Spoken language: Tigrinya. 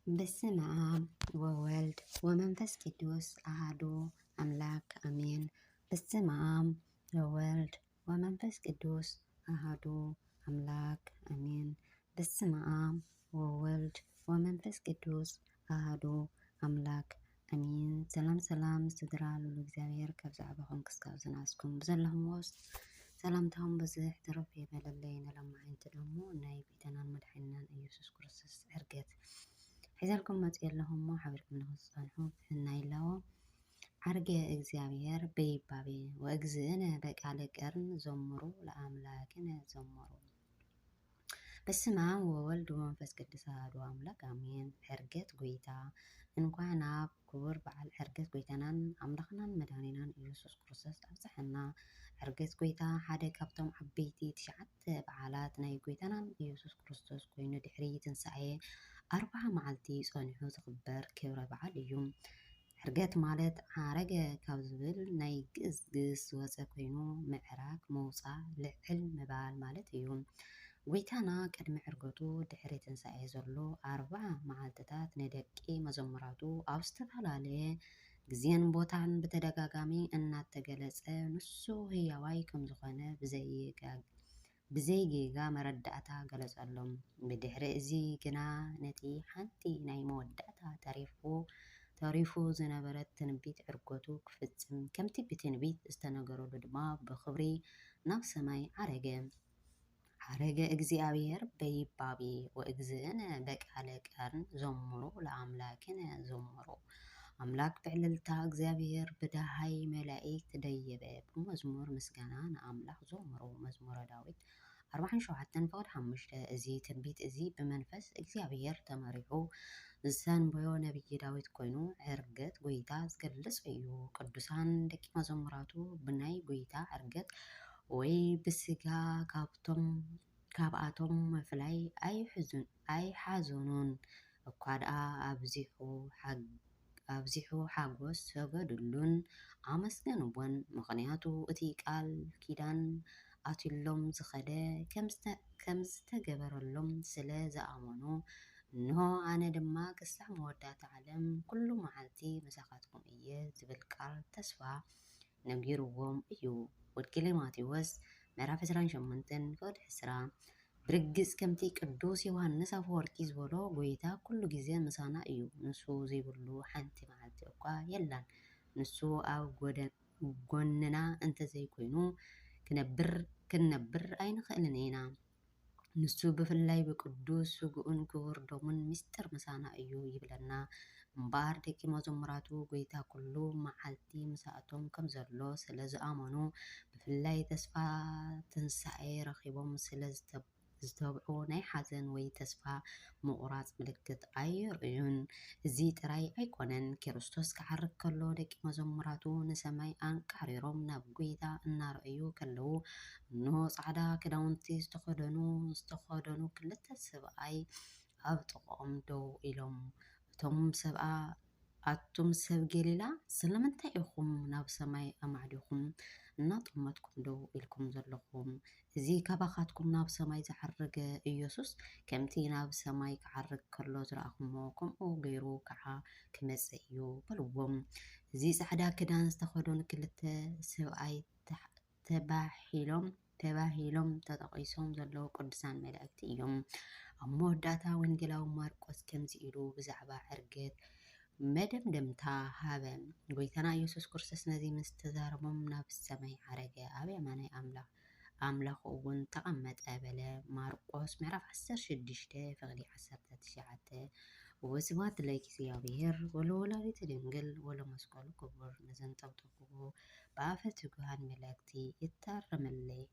በስመ አብ ወወልድ ወመንፈስ ቅዱስ አሃዱ አምላክ አሜን። በስመ አብ ወወልድ ወመንፈስ ቅዱስ አሃዱ አምላክ አሜን። በስመ አብ ወወልድ ወመንፈስ ቅዱስ አሃዱ አምላክ አሜን። ሰላም ሰላም ስድራ ልዑል እግዚኣብሔር ካብ ዛዕባኹም ክስካብ ዝናስኩም ብዘለኹም ወስ ሰላምታኹም ብዙሕ ትረፍ የበለለይ። ንሎማዓንቲ ደሞ ናይ ጎይታናን መድሓኒናን ኢየሱስ ክርስቶስ ዕርገት ሒዘልኩም መፅእ ኣለኹ እሞ ሓቢርኩም ንኽትፀንሑ ትሕትና ይለዎ። ዓርገ እግዚኣብሔር በይባቤ ወእግዝእነ በቃለ ቀርን ዘምሩ ለአምላክነ ዘምሩ። በስመ አብ ወወልድ ወመንፈስ ቅዱስ አሐዱ አምላክ አሜን። ዕርገት ጎይታ። እንኳዕ ናብ ክቡር በዓል ዕርገት ጎይታናን ኣምላኽናን መድኃኒናን ኢየሱስ ክርስቶስ ኣብጽሐና። ዕርገት ጎይታ ሓደ ካብቶም ዓበይቲ ትሽዓተ በዓላት ናይ ጎይታናን ኢየሱስ ክርስቶስ ኮይኑ ድሕሪ ትንሳኤ ኣርብዓ መዓልቲ ጸኒሑ ዝኽበር ክብረ በዓል እዩ። ዕርገት ማለት ዓረገ ካብ ዝብል ናይ ግእዝ ግስ ዝወፀ ኮይኑ ምዕራግ፣ ምውፃእ፣ ልዕል ምባል ማለት እዩ። ጎይታና ቅድሚ ዕርገቱ ድሕሪ ትንሳኤ ዘሎ ኣርብዓ መዓልትታት ንደቂ መዘምራቱ ኣብ ዝተፈላለየ ግዜን ቦታን ብተደጋጋሚ እናተገለጸ ንሱ ህያዋይ ከምዝኾነ ብዘይጋ ብዘይጌጋ መረዳእታ ገለጸሎም። ብድሕሪ እዚ ግና ነቲ ሓንቲ ናይ መወዳእታ ተሪፉ ተሪፉ ዝነበረ ትንቢት ዕርገቱ ክፍጽም ከምቲ ብትንቢት ዝተነገረሉ ድማ ብኽብሪ ናብ ሰማይ ዓረገ። ዓረገ እግዚኣብሔር በይባቤ ወእግዝእነ በቃለ ቀርን ዘምሩ ለአምላክነ ዘምሩ። ኣምላክ ብዕልልታ እግዚኣብሔር ብደሃይ መላእክት ደየበ። ብመዝሙር ምስጋና ንኣምላኽ ዘምሩ። መዝሙረ ዳዊት ኣርባዓን ሸውዓተን ፍቕዲ ሓሙሽተ። እዚ ትንቢት እዚ ብመንፈስ እግዚኣብሔር ተመሪሑ ዝተንበዮ ነቢይ ዳዊት ኮይኑ ዕርገት ጎይታ ዝገልጽ እዩ። ቅዱሳን ደቂ መዘምራቱ ብናይ ጎይታ ዕርገት ወይ ብስጋ ካብቶም ካብኣቶም ምፍላይ ኣይሕዙን ኣይሓዘኑን። እኳ ደኣ ኣብዚሑ ሓግ ኣብዚሑ ሓጎስ ሰገዱሉን ኣመስገንዎን፣ ምኽንያቱ እቲ ቃል ኪዳን ኣትዩሎም ዝኸደ ከም ዝተገበረሎም ስለ ዝኣመኑ። እንሆ ኣነ ድማ ክሳዕ መወዳእታ ዓለም ኩሉ መዓልቲ ምሳኻትኩም እየ ዝብል ቃል ተስፋ ነጊርዎም እዩ። ወንጌል ማቴዎስ ምዕራፍ ዕስራን ሸሞንተን ፍቕዲ ዕስራ። ብርግጽ ከምቲ ቅዱስ ዮሃንስ ኣፈወርቂ ዝበሎ፣ ጎይታ ኩሉ ግዜ ምሳና እዩ። ንሱ ዘይብሉ ሓንቲ መዓልቲ እኳ የላን። ንሱ ኣብ ጎደ-፣ ጎንና እንተዘይኮይኑ ክነብር፣ ክንነብር ኣይንኽእልን ኢና። ንሱ ብፍላይ ብቅዱስ ስግኡን ክቡር ደሙን ምስጢር ምሳና እዩ ይብለና። እምበኣር ደቂ መዘምራቱ ጎይታ ኩሉ መዓልቲ ምሳእቶም ከም ዘሎ ስለ ዝኣመኑ፣ ብፍላይ ተስፋ ትንሳኤ ረኺቦም ስለ ዝተ-፣ ዝተብዑ ናይ ሓዘን ወይ ተስፋ ምቑራጽ ምልክት ኣየርእዩን። እዚ ጥራይ ኣይኮነን፣ ክርስቶስ ክዓርግ ከሎ ደቂ መዘምራቱ ንሰማይ ኣንቃሪሮም ናብ ጎይታ እናረኣዩ ከለዉ፣ እንሆ ጻዕዳ ክዳውንቲ ዝተኸደኑ፣ ዝተኸደኑ ክልተ ሰብኣይ ኣብ ጥቕኦም ደው ኢሎም። እቶም ሰብኣ፣ ኣቱም ሰብ ገሊላ፣ ስለምንታይ ኢኹም ናብ ሰማይ ኣማዕዲኹም እናጠመትኩም ደው ኢልኩም ዘለኹም? እዚ ካባኻትኩም ናብ ሰማይ ዝዓረገ ኢየሱስ፣ ከምቲ ናብ ሰማይ ክዓርግ ከሎ ዝረኣኹሞ፣ ከምኡ ገይሩ ከዓ ክመጽእ እዩ በልዎም። እዚ ጻዕዳ ክዳን ዝተኸደኑ ክልተ ሰብኣይ ተሕ-፣ ተባሂሎም፣ ተባሂሎም ተጠቒሶም ዘለዉ ቅዱሳን መላእክቲ እዮም። ኣብ መወዳእታ ወንጌላዊ ማርቆስ ከምዚ ኢሉ ብዛዕባ ዕርገት መደምደምታ ሃበ። ጎይታና ኢየሱስ ክርስቶስ ነዚ ምስ ተዛረቦም ናብ ሰማይ ዓረገ፣ ኣብ የማናይ ኣምላኽ፣ ኣምላኽ እውን ተቐመጠ በለ። ማርቆስ ምዕራፍ ዓሰርተ ሽዱሽተ ፍቕዲ ዓሰርተ ትሽዓተ። ወስብሐት ለእግዚኣብሔር ወለወላዲቱ ድንግል ወለመስቀሉ ክቡር። ንዘንጠብጠብኩዎ ብኣፈ ትጉሃን መላእክቲ ይታረመለይ።